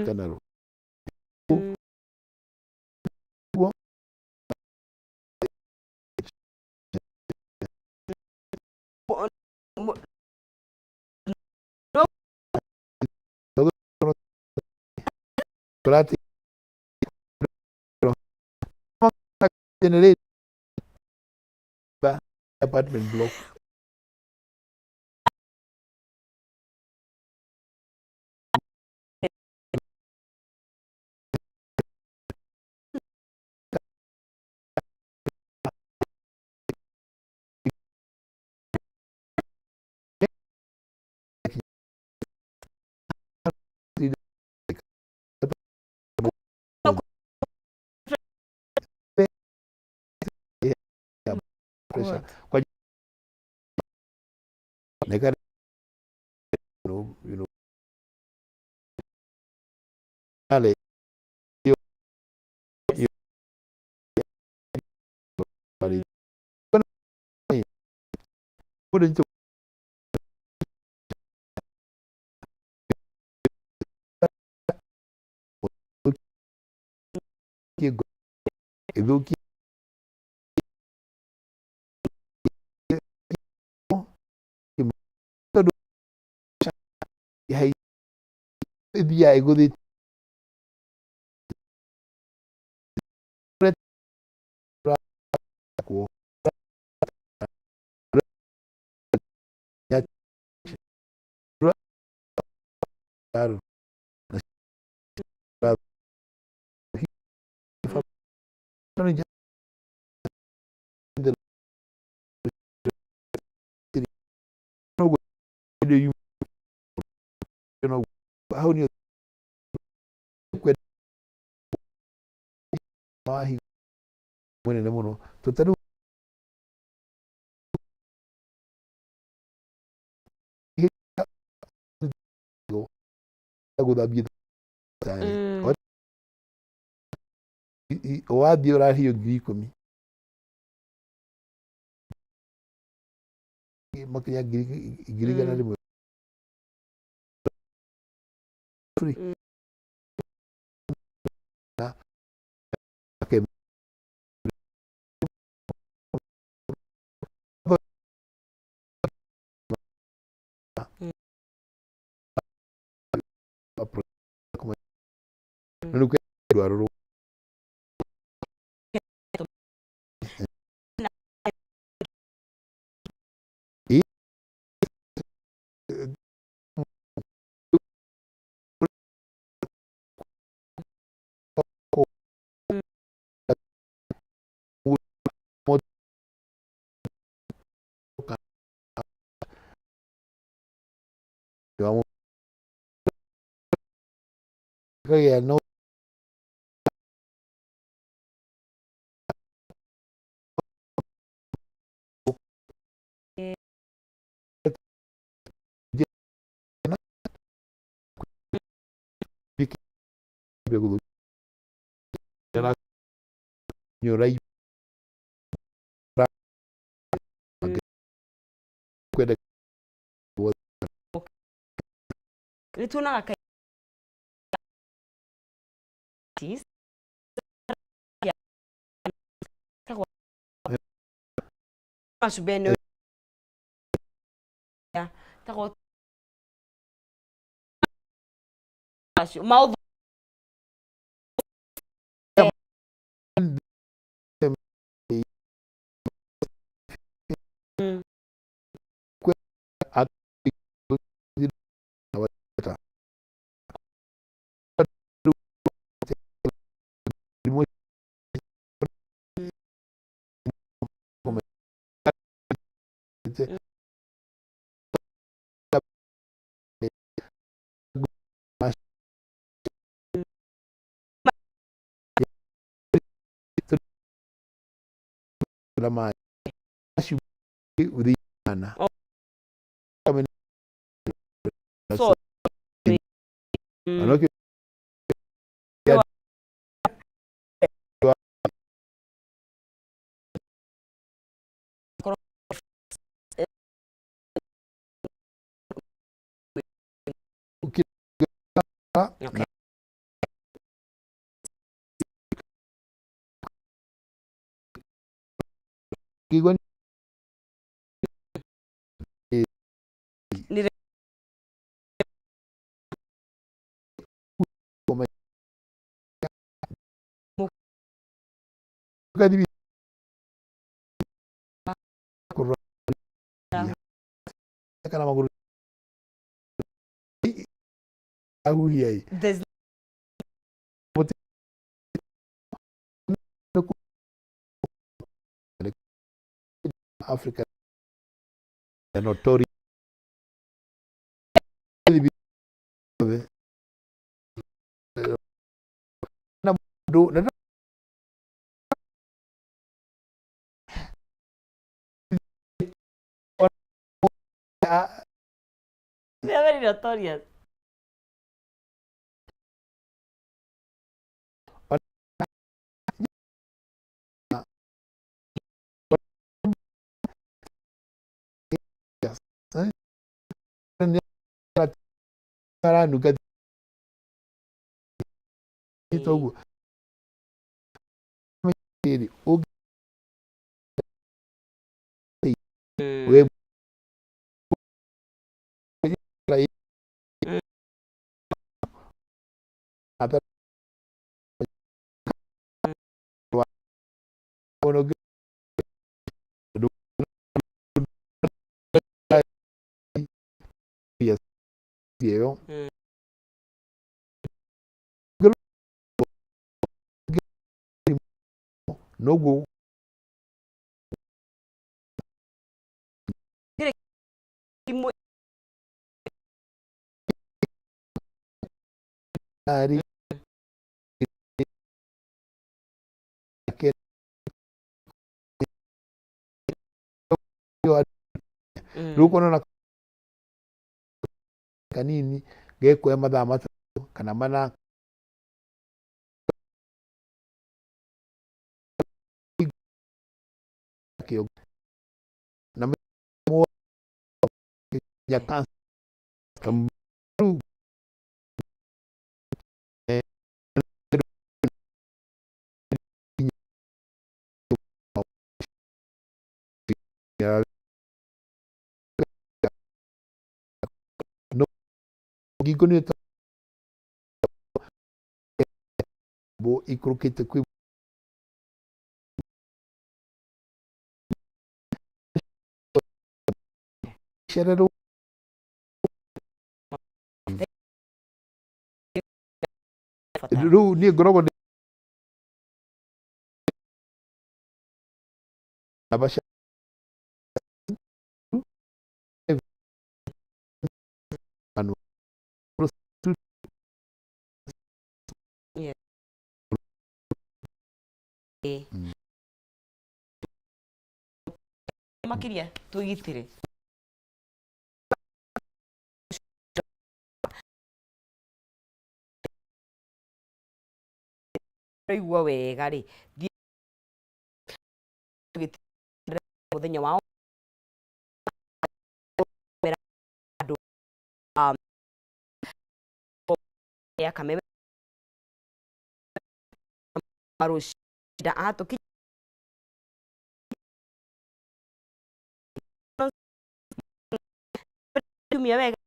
General. Generate apartment block. Pressure kwa ale yo yo ĩthiaga ĩgũthĩte hau nĩ mũnene mũno tũtarĩ gũthambia wathiĩ ũrarĩhio 10,000 makĩria 100,100 free. Okay. No Nĩ tuonaga maũthũ. So, Okay. Ngĩigua kana magũrũ ahuhia ĩ. There's Africa notorious na mũndũ na They are very notorious. Aranunga toguo rĩrĩ ũngĩ we ĩyo noguo. Imwe Ari rĩu kuona kanini gekuoya mathaa 3 kana 4 kĩongo na ya cancer rĩu. No ngingo nĩ bo ikũrũkĩte kwĩ cererwo. Bata. Rĩu niĩ ngoragwo ndĩ namba cia Makiria twĩgitĩre. Ũraigua wega rĩ, thiĩ mũthenya wa andũ ya kameme rũcinda atũki kiumia wega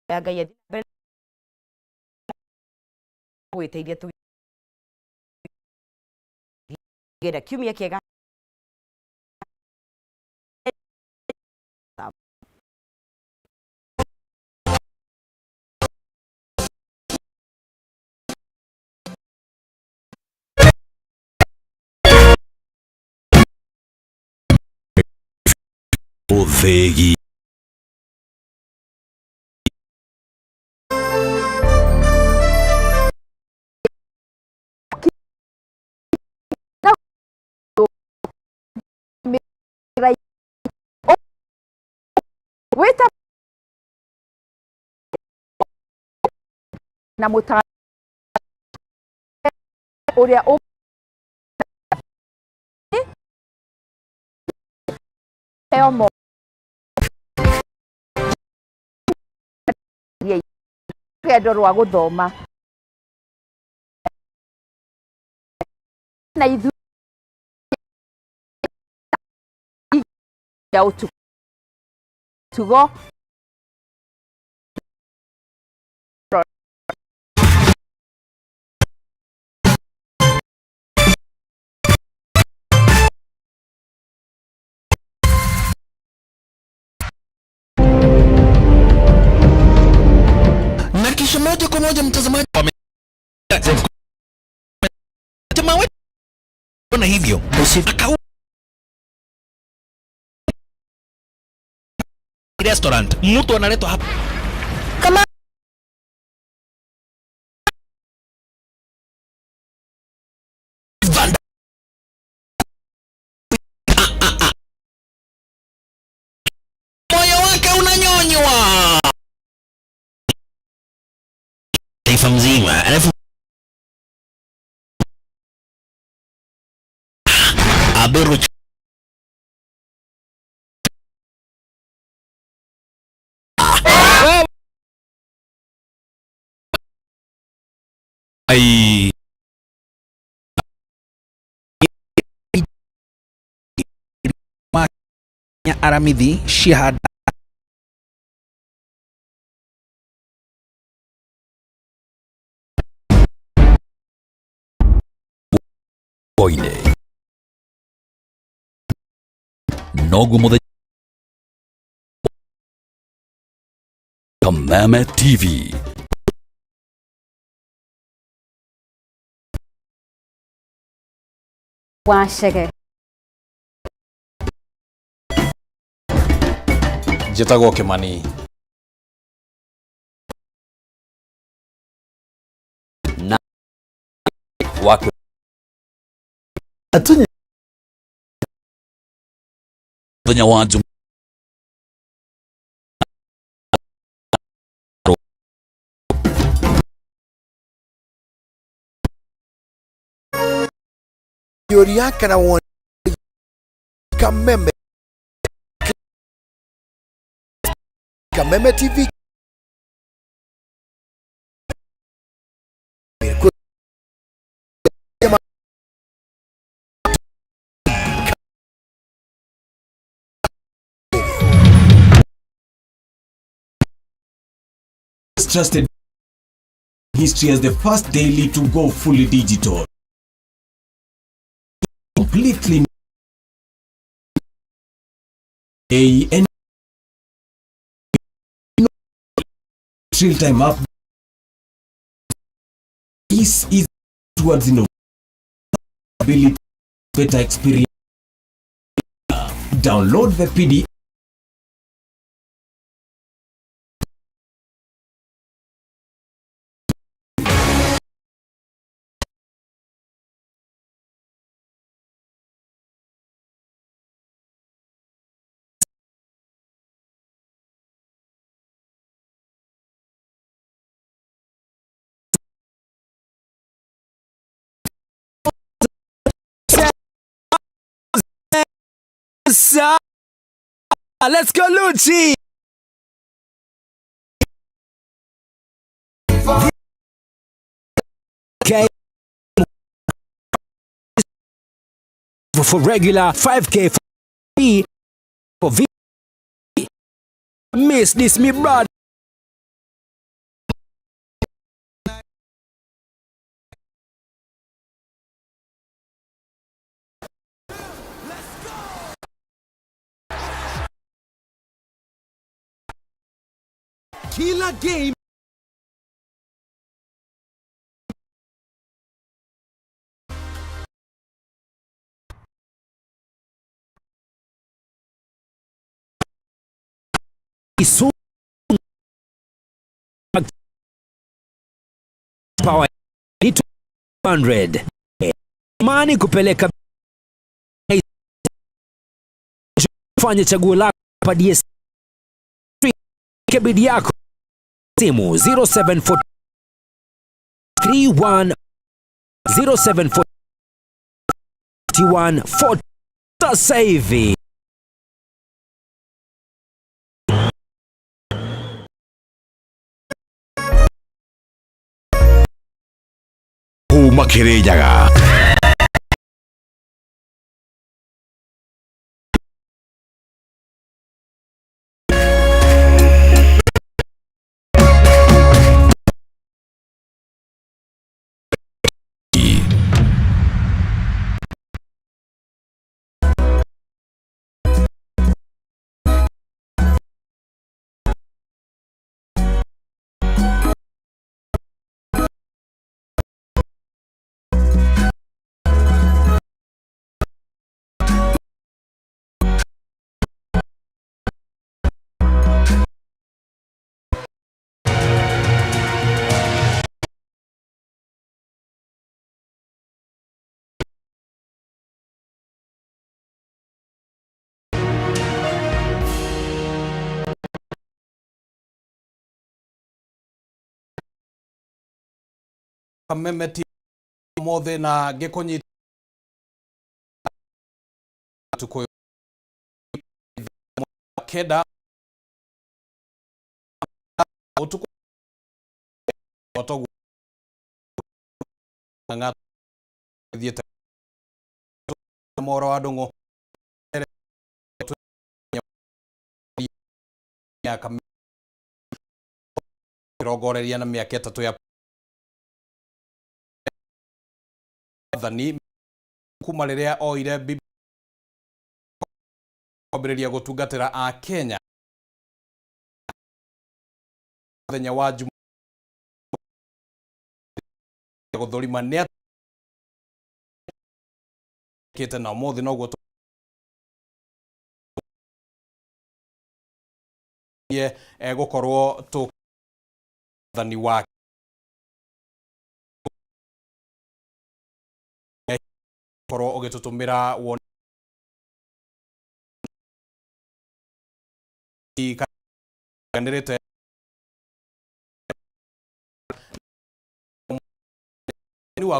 ya Ngai athiĩ na mbere gwĩteithia tũgĩra kiumia kĩega. Ũthĩgi. Wĩta na mũta ũrĩa ũ heo mo rũgendo rwa gũthoma na ithuĩ. Cia ũtugo. Na kisha moja kwa moja mtazamaji jamaa wetu ona hivyo akau restaurant mtu analetwa hapa Kama Van moyo wake unanyonywa taifa mzima, alafu Aberu Ai. Aramithi Shihada Boine noguo muthenya Kameme TV. Wacege. Njĩtagwo Kĩmani na waku Atunye muthenya wa Juma yori kana won Kameme Kameme TV. Trusted history as the first daily to go fully digital. Completely a and real time up. This is towards innovability, better experience. Download the PDF. Let's go, Lucci! K for regular, 5K for B for V. Miss this, me brother. Kila game Isu power ni 200 mani kupeleka fanya chaguo lako pa DS kebidi yako simu 074 31 074 31 4 sasa hivi. Kuma Kirinyaga. Kameme TV mothe na ngĩkũnyita tukũ kenda utuku otogu ng'a thiete moro wa ndung'u miaka rongoreria na miaka ĩtatũ ya wathani kuma rĩrĩa oire kwambĩrĩria gũtungatĩra a Kenya mũthenya wa Juma gũthũrima nĩ kĩte na ũmũthĩ noguo gũkorwo tũthani wa korwo ũgĩtũtũmĩra woni kanĩrĩte wa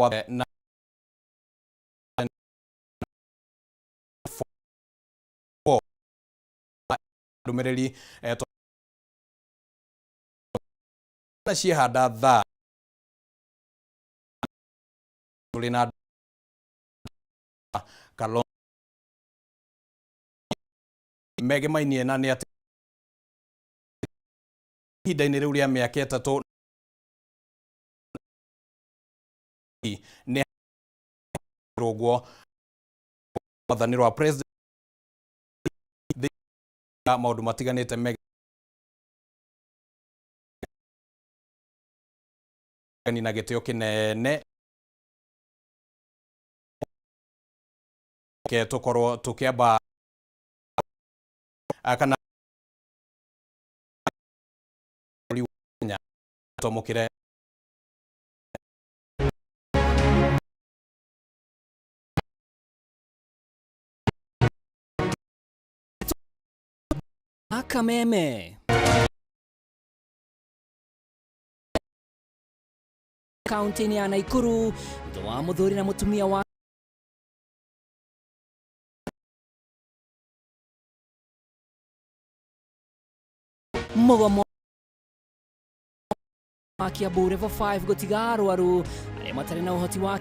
wa na ndũmĩrĩri na ciehanda thaa tũrĩ na Kalonzo megemainie na nĩ atĩ ihinda-inĩ rĩu rĩa mĩaka ĩtatũ nĩ rũngwo wathani rwa president maũndũ matiganĩte megani na gĩtĩo kĩnene ke tũkorwo tũkĩamba kana Kenya twamũkĩre Kameme kaunti-inĩ ya Naikuru thutha wa mũthuri na mũtumia wa mũgomo wa Kiambu Level 5 gũtiga arwaru arĩa matarĩ na ũhoti wa